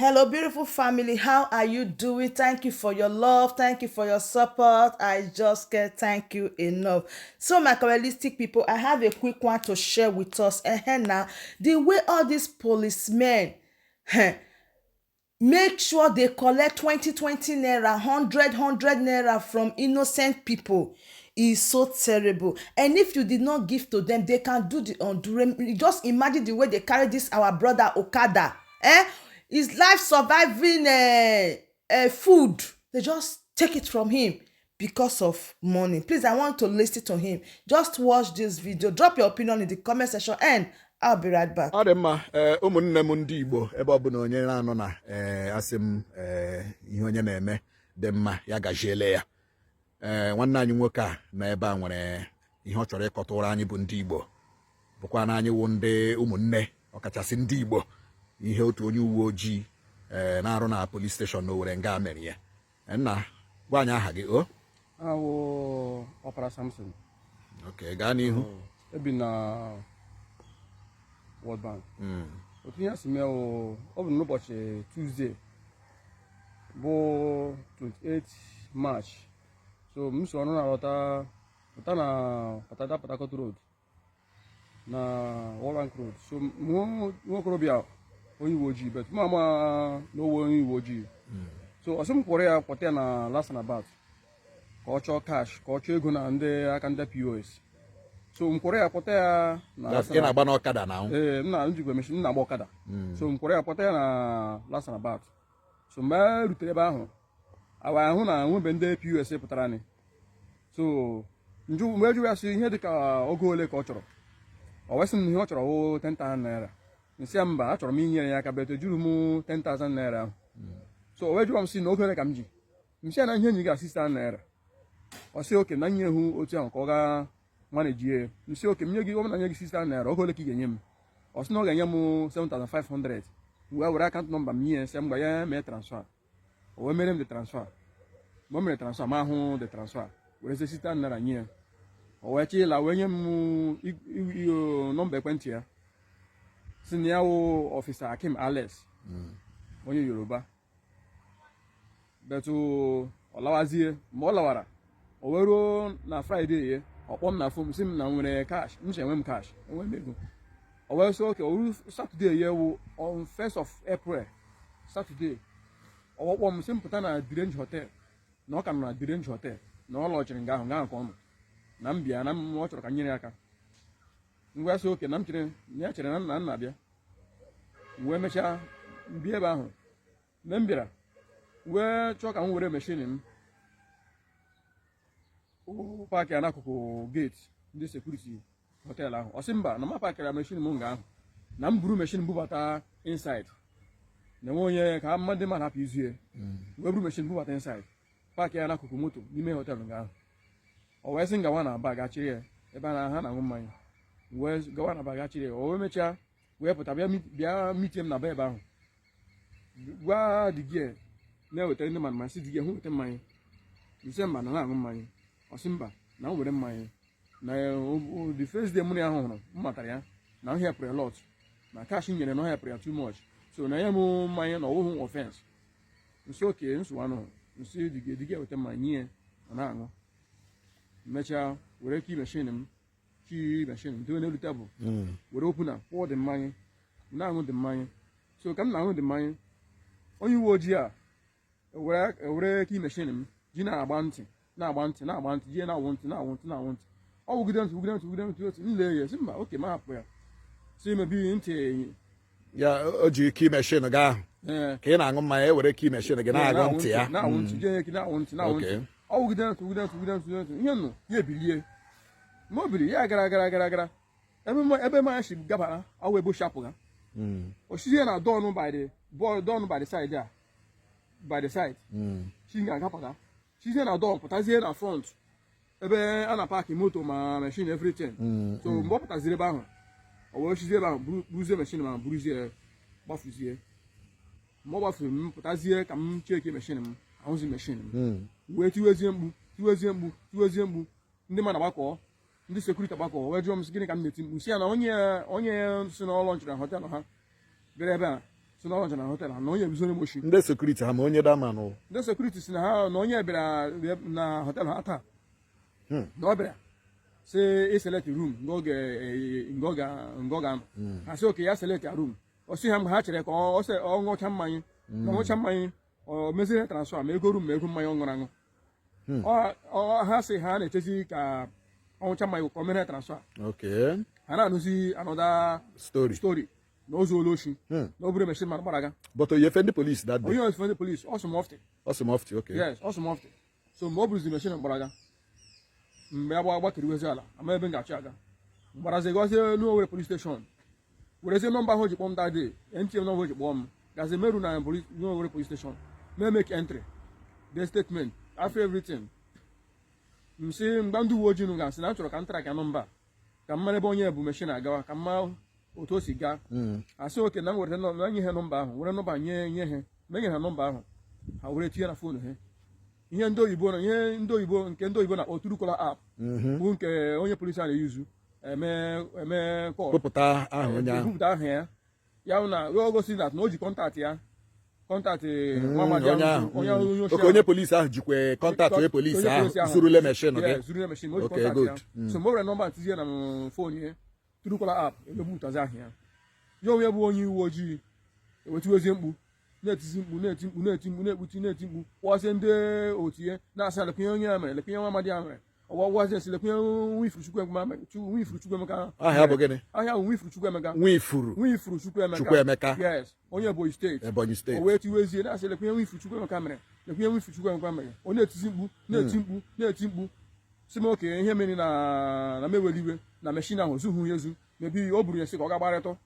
Hello, beautiful family. How are you doing? Thank you for your love. Thank you for your support. I just can't thank you enough. So, my correlistic people, I have a quick one to share with us. And now, the way all these policemen make sure they collect 20 20 naira, 100 100 naira from innocent people is so terrible. And if you did not give to them, they can do the undoing. Just imagine the way they carry this our brother Okada, eh, his life surviving food, they just take it from him because of money. Please, I want to listen to him. Just watch this video, drop your opinion in the comment section, and I'll be right back. Ọ dị mma. Ee, ụmụnne m ndị Igbo, ebe ọbụla onye na-anọ na ee, asị m, ee, ihe onye na-eme dị mma, ya gaziele ya. Ee, nwanne anyị nwoke a nọ ebe a nwere ihe ọ chọrọ ịkọtụrụ anyị bụ ndị Igbo, bụkwa na anyị wụ ndị ụmụnne, ọkachasị ndị Igbo. Ihe otu onye uwe ojii ee na-arụ na police station n'Owerri nga mere ya. Nna, gwa anyị aha gị o. Awụ Ọpara Samson. Ok, gaa n'ihu. Ebi na World Bank. Otu ihe si mee wụ, ọ bụ n'ụbọchị Tuesday bụ 28 March. So m so ọrụ na-alọta pụta na Patada Port Harcourt Road na World Bank Road. So m hụ nwa okorobịa onye uwe ojii, but mụ ama na owe onye uwe ojii. So ọ sị m kwụrụ ya, kwọta ya na last about ka ọ chọọ cash, ka ọ chọọ ego na ndị aka ndị POS. So m kwụrụ ya, kwọta ya na last. Ị na-agba n'ọkada na ahụ? Ee, m na njikwa machine, m na-agba ọkada. So m kwụrụ ya, kwọta ya na last about. So mgbe e rutere ebe ahụ, awa ahụ na nwebe ndị POS pụtara ni. So njụ mgbe jụrụ ya sị ihe dịka ogo ole ka ọ chọrọ, ọ wee sị m na ihe ọ chọrọ wụ 10,000 naira. Nsị ya mba, achọrọ m inyere ya aka, but ejuru m 10,000 naira ahụ. So o wee jụwa m sị na ogo ole ka m ji. M sị ya na ihe enyi ga 6,000 naira. Ọ sị okay, na nye hụ otu ahụ ka ọ gaa manage. M sị okay, m nye gị, ọ bụ na nye gị 6,000 naira, ogo ole ka ị ga-enye m? Ọ sị na ọ ga-enye m 7,500. Wee were account number m nye, sị m gwa ya mee transfer. O wee mere m the transfer. Mgbe o mere transfer, ma ahụ the transfer, werezie 6,000 naira nye ya. O wee chịla wee nye m nọmba ekwentị ya, si na ya wụ officer Akim Alex, onye Yoruba. But ọ lawazie. Mgbe ọ lawara, o wee ruo na Friday ya, ọ kpọọ m na phone, sị m na m nwere cash. M sị enwe m cash, enwe m ego. O wee sị okay. O ruo Saturday ya wụ on 1st of April, Saturday, ọ wee kpọọ m, sị m pụta na Drange Hotel, na ọ ka nọ na Drange Hotel, na ọ lọchiri nga ahụ, nga ahụ ka ọ nọ, na m bịa, na m ọ chọrọ ka m nyere ya aka. M wee sị okay, na m chere na ya chere na nna nna bịa. M wee mechaa m bịa ebe ahụ. Mgbe m bịara, wee chọọ ka m were machine m park ya n'akụkụ gate ndị security hotel ahụ, ọ sị mba, na ma pakịrị machine m nga ahụ, na m buru machine bubata inside, na enwe onye ka mmadụ mmadụ hapụ izu ya. Wee buru machine bubata inside, park ya n'akụkụ moto n'ime hotel nga ahụ. O wee sị m gawa na bar ga chịrị ya ebe a na ha na-aṅụ mmanya. Wee gawa na bar ga chịrị ya. O wee mechaa wee pụta bịa meetie m na bar ebe ahụ, gwa the girl na-ewetara ndị mmadụ mmanya, sị the girl hụ weta mmanya. Nsị mba, na na-aṅụ mmanya. Ọ sị mba, na m were mmanya na the first day mụ na ya hụrụ, m matara ya na m helpụrụ ya lot, na cash m nyere na ọ helpụrụ ya too much, so na nye m mmanya na ọwụhụ offense. Nsị okay, nsogbu anụ. Nsị the girl weta mmanya nye ya, ọ na-aṅụ. Mechaa were key machine m, key machine m dowe n'elu tebụl, were opener kwụọ dị mmanya, na-aṅụ dị mmanya. So ka m na-aṅụ dị mmanya, onye uwe ojii a ewere key machine m ji na-agba ntị, na-agba ntị, na-agba ntị, ji na-awụ ntị, na-awụ ntị, na-awụ ntị. Ọ wụgide ntị, wụgide ntị, wụgide ntị otu m lee ya, sị mba, okay, ma hapụ ya, si mebi ntị. Ya o ji key machine gị ahụ Ee. ka ị na-aṅụ mmanya, ewere key machine gị na-agụ ntị ya? Na-awụ ntị, jee na-awụ ntị, na-awụ ntị. Ọ wụgide ntị, wụgide ntị, wụgide ntị, wụgide ntị, ihe nụ ya ebilie ma o biri ya gara gara gara gara ebe mmanya si gabara awụ ebe o si apụga. Osisi na dọnụ by the dọnụ by the side a, by the side chi ga-agapụta, chizie na dọn, pụtazie na front ebe a na-park moto ma machine, everything. So mgbe ọ pụtaziri ebe ahụ, o wee chizie ebe ahụ buruzie machine ma buruzie gbafuzie. Mgbe ọ gbafuru, m pụtazie ka m check machine m, ahụzi machine m. Wee tiwezie mkpu, tiwezie mkpu, tiwezie mkpu. Ndị mmadụ agbakọ, ndị security agbakọ, wee jụọ m sị gịnị ka m na-eti mkpu. Si ya na onye si n'ụlọ nchịrị hotel ha bịara ebe a. Si na ọ nọcha na hotel ha, na onye ebuzoro m oshi. Ndị security ha ma onye that man wụ? Ndị security si na ha na onye bịara na hotel ha taa, na ọ bịara si eselect room nga ọ ga-anọ. Ha sị okay, ya select ya room. Ọ sị ha mgbe ha chere ka ọ sị ọ ṅụcha mmanya, na ọ ṅụcha mmanya, ọ meziri transfer ma ego room ma ego mmanya ọ ṅụrụ aṅụ. Ha sị ha na-echezi ka ọ ṅụcha mmanya ka ọ mere transfer. Ha na-anụzi another story. Story na o zuola oshi, na o buru machine mara gbaraga. But oyefe ndị police that day? Onye ofe ndị police, ọ sị m ọfti. Ọ sị mufti, okay. Yes, ọ sị mufti. So mgbe o buruzi machine gbaraga, mgbe ya gbakeriwezi ala ama ebe m ga-achọ aga, mgbarazi gazie New Owerri police station, werezie nọmba ahụ o ji kpọọ m that day, MTN nọmba o ji kpọọ m, gazie meru na New Owerri police station, mee make entry, the statement after everything. M sị mgba ndị uwe ojii nụ ga-asị na m chọrọ ka m track ya nọmba, ka m mara ebe onye bụ machine agawa, ka m ma otu o si gaa. Asị okay, na m were na nye ha nọmba ahụ, were nọmba nye ha. Ma e nyere ha nọmba ahụ, ha were tinye na phone ha ihe ndị oyibo na ihe ndị oyibo nke ndị oyibo na-akpọ Truecaller app, bụ nke onye polisi a na-eyuzu eme call. Kwupụta aha onye ahụ. Ebupụta aha ya. Ya bụ na o gosi na o ji contact ya, contact nwa amadi onye ahụ, ahụ. onye onye oshi. Okay, onye polisi ahụ jikwe contact onye polisi ahụ zurule machine Yeah, gị. zurule machine o ji Okay, contact good. ya. So mgbe o were nọmba ntizie na phone ya, Truecaller app ebupụtazi aha ya. Ya onwe bụ onye uwe ojii ewetiwezie mkpu, na-etizi mkpu, na-eti mkpu, na-eti mkpu, na-ekpuchi, na-eti mkpu, kpọzie ndị otu ya, na-asị lekwa ihe onye ya mere, lekwa ihe nwa amadi ya mere. Ọwa gwazie sị lekwa ihe Nwifuru Chukwuemeka mere. Nwifuru Chukwuemeka. Aha ya bụ gịnị? Aha bụ Nwifuru Chukwuemeka. Nwifuru. Nwifuru Chukwuemeka. Chukwuemeka. Yes, onye Ebonyi Steeti. Ebonyi O Steeti. wee tiwezie na-asị lekwa ihe Nwifuru Chukwuemeka mere, lekwa ihe Nwifuru Chukwuemeka mere. Ọ na-etizi mkpu, na-eti mkpu, na-eti mkpu, sị m okay, ihe mere na m eweli iwe na machine ahụ zughị ya ezu, mebi o buru ya sị ka ọ ga gbarịtụ,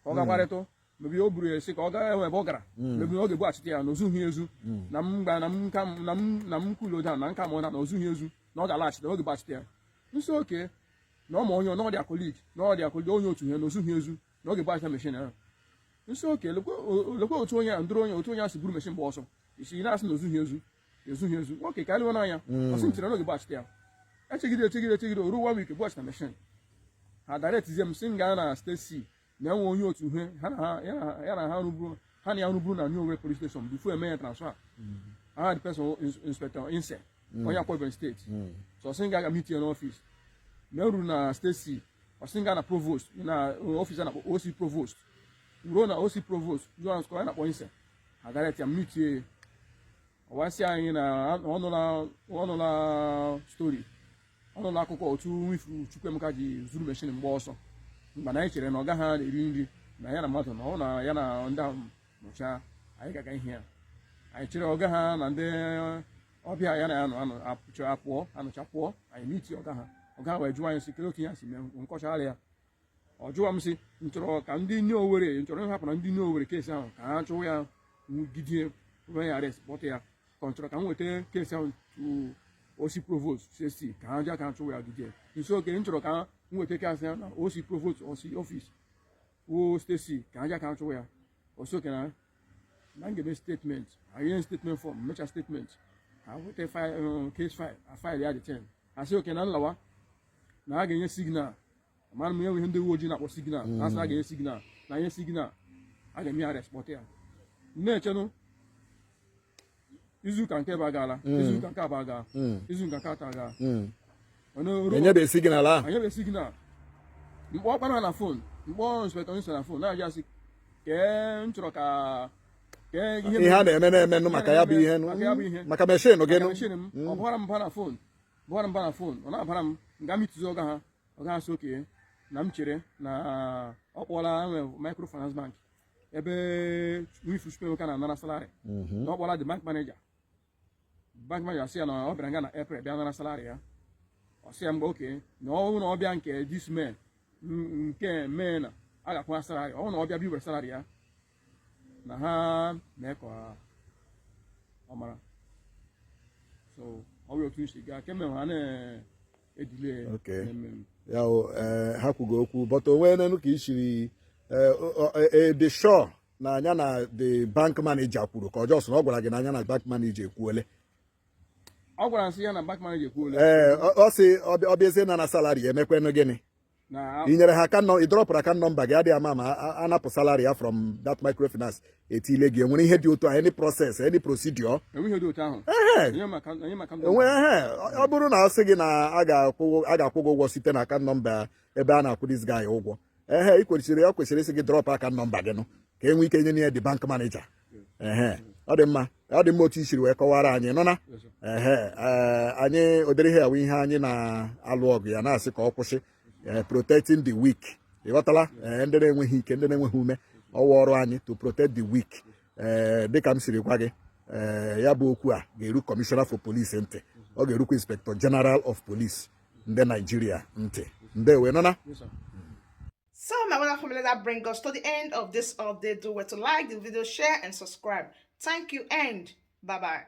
ka ọ ga gbarịtụ, mebi o buru ya sị ka ọ gaa enwe ebe ọ gara, mebi ọ ga-ebughachite ya, na ozughị ezu, na m gba na m ka na m cool down, na nka m na ozughị ezu, na ọ ga-alaghachite, na ọ ga-ebughachite ya. Nsị okay, na ọ ma onye na ọ dị colleague, na ọ dị colleague, onye otu ihe, na ozughị ezu, na ọ ga-ebughachite machine ahụ. Nsị okay, lekwa otu onye a ndụrụ onye otu onye a si buru machine gba ọsọ isi na-asị na ozughị ezu, ezughị ezu. Nwoke ka alịwa n'anya, ọ sị m chere na ọ ga-ebughachite ya. Echegide, echegide, echegide, o ruo one week, ebughachite machine. Ha directzie m, sị m gaa na State C, na enwe onye otu ihe ha na ha ya na ha rụburu, ha na ya rụburu na New Owerri police station before eme ya transfer. Aha the person Inspector Inse, onye Akwa Ibom Steeti. So ọ sị m ga aga meet ya n'ọfịs. Mgbe m ruru na State C, ọ sị m gaa na provost, na ọfịs a na-akpọ OC provost. Ruo na OC provost, jụọ ya na-akpọ Inse, ha direct ya, meet ya. Ọ wá sị anyị na ọ nụla story, ọ nụla akụkọ otu Nwifuru Chukwuemeka ji zuru machine mgbe ọsọ, mgbe na anyị chere na ọ gaghị eri nri na ya na mmadụ, na ọ na ya na ndị ahụ nọcha. Anyị ga-aga ihe ya, anyị chere ọga ha na ndị ọbịa ya na ya nọ anọ apụcha apụọ, anọcha pụọ. Anyị meet ọga ha. Ọga ha wee jụọ anyị sị kedu otu ya si mee nkọchagharị ya. Ọ jụwa m sị m chọrọ ka ndị New Owerri, m chọrọ ịhapụ na ndị New Owerri case ahụ ka ha chụwa ya, gidie, mee ya arrest, kpọta ya, ka ọ chọrọ ka m weta case ahụ to OC provost CST ka ha jee ka ha chụwa ya, gidie. Nso okay, m chọrọ ka m weta case ahụ na OC provost, OC office wo State C, ka ha jee ka ha chụwa ya. Osi okay, na m ga-eme statement. Anyị statement form, mecha statement, ha weta file, case file, a file ya dị 10. Ha sị okay, na nlawa na ha ga-enye signal. Mara m ihe ndị uwe ojii na-akpọ signal. Ha sị na a ga-enye signal, na nye signal, a ga-eme ya arrest, kpọta ya. Na-echenụ izuụka nke bụ agaala, izuụka nke abụọ aga, izuụka nke atọ aga. Enyebe signal ahụ? Anyebe signal. Mkpọ ọkpara na phone, mkpọ inspector nso na phone, na-ajụ asị kee m chọrọ ka kee ihe a na-eme na-emenụ maka ya bụ ihe nụ. Maka ya bụ ihe. Maka machine gị nụ. Maka machine m. Ọ bụghara m ba na phone, bụghara m ba na phone, ọ na-abara m nga m itizi ọga ha. Ọga ha sị okay, na m chere na ọ kpọọla enwe microfinance bank ebe Nwifuru Chukwuemeka na-anara salary, na ọ kpọọla the bank manager. Bank manager sị ya na ọ bịara nga na April bịa nara salary ya. Ọ sị ya mgbe okay, na ọ bụrụ na ọ bịa nke this May, nke May na a ga-akwụ salary, ọ bụrụ na ọ bịa bịa were salary ya, na ha mee ka ọ mara. So ọ bụ otu nsi gaa kemgbe ha na-edile. Okay. Ya o ha kwugo okwu, but onwe nenu ka i siri dị sure na anya na the bank manager kwuru, ka ọjọọ sị na ọ gwara gị na anya na bank manager ekwuole? Ọ gwara nsị ya na bank manager ekwuole. Ee, ọ sị ọ bịazie na salary emekwenụ gịnị? Na I nyere ha aka nọ, ị dropụrụ account number gị, adịghị ama ma anapụ salary ya from that microfinance etile gị. Enwere ihe dị otu a, any process, any procedure? Enweghị ihe dị otu ahụ. Enye m account. Enwe ehe, ọ bụrụ na ọ sị gị na a ga-akwụ gị ụgwọ site na account number ebe a na-akwụ this guy ụgwọ, ehe, ị kwesịrị, ọ kwesịrị ịsị gị drop account number gị nụ, ka e nwee ike nye ya the bank manager. Ehe, ọ dị mma, ọ dị mma otu i siri wee kọwara anyị nọ na ehe. Anyị ụdịrị ihe awụ ihe anyị na-alụ ọgụ ya, na-asị ka ọ kwụsị, protecting the weak. Ịghọtala? Ee, ndị na-enweghị ike, ndị na-enweghị ume, ọwa ọrụ anyị to protect the weak. Ee, dịka m siri gwa gị, ee, ya bụ okwu a ga-eru Commissioner for Police ntị, ọ ga-erukwa Inspector General of Police ndị Naijiria ntị. Ndewe nọ na. Yes, sir. So, my wonderful family, that brings us to the end of this update. Do well to like the video, share, and subscribe. Thank you, and bye bye.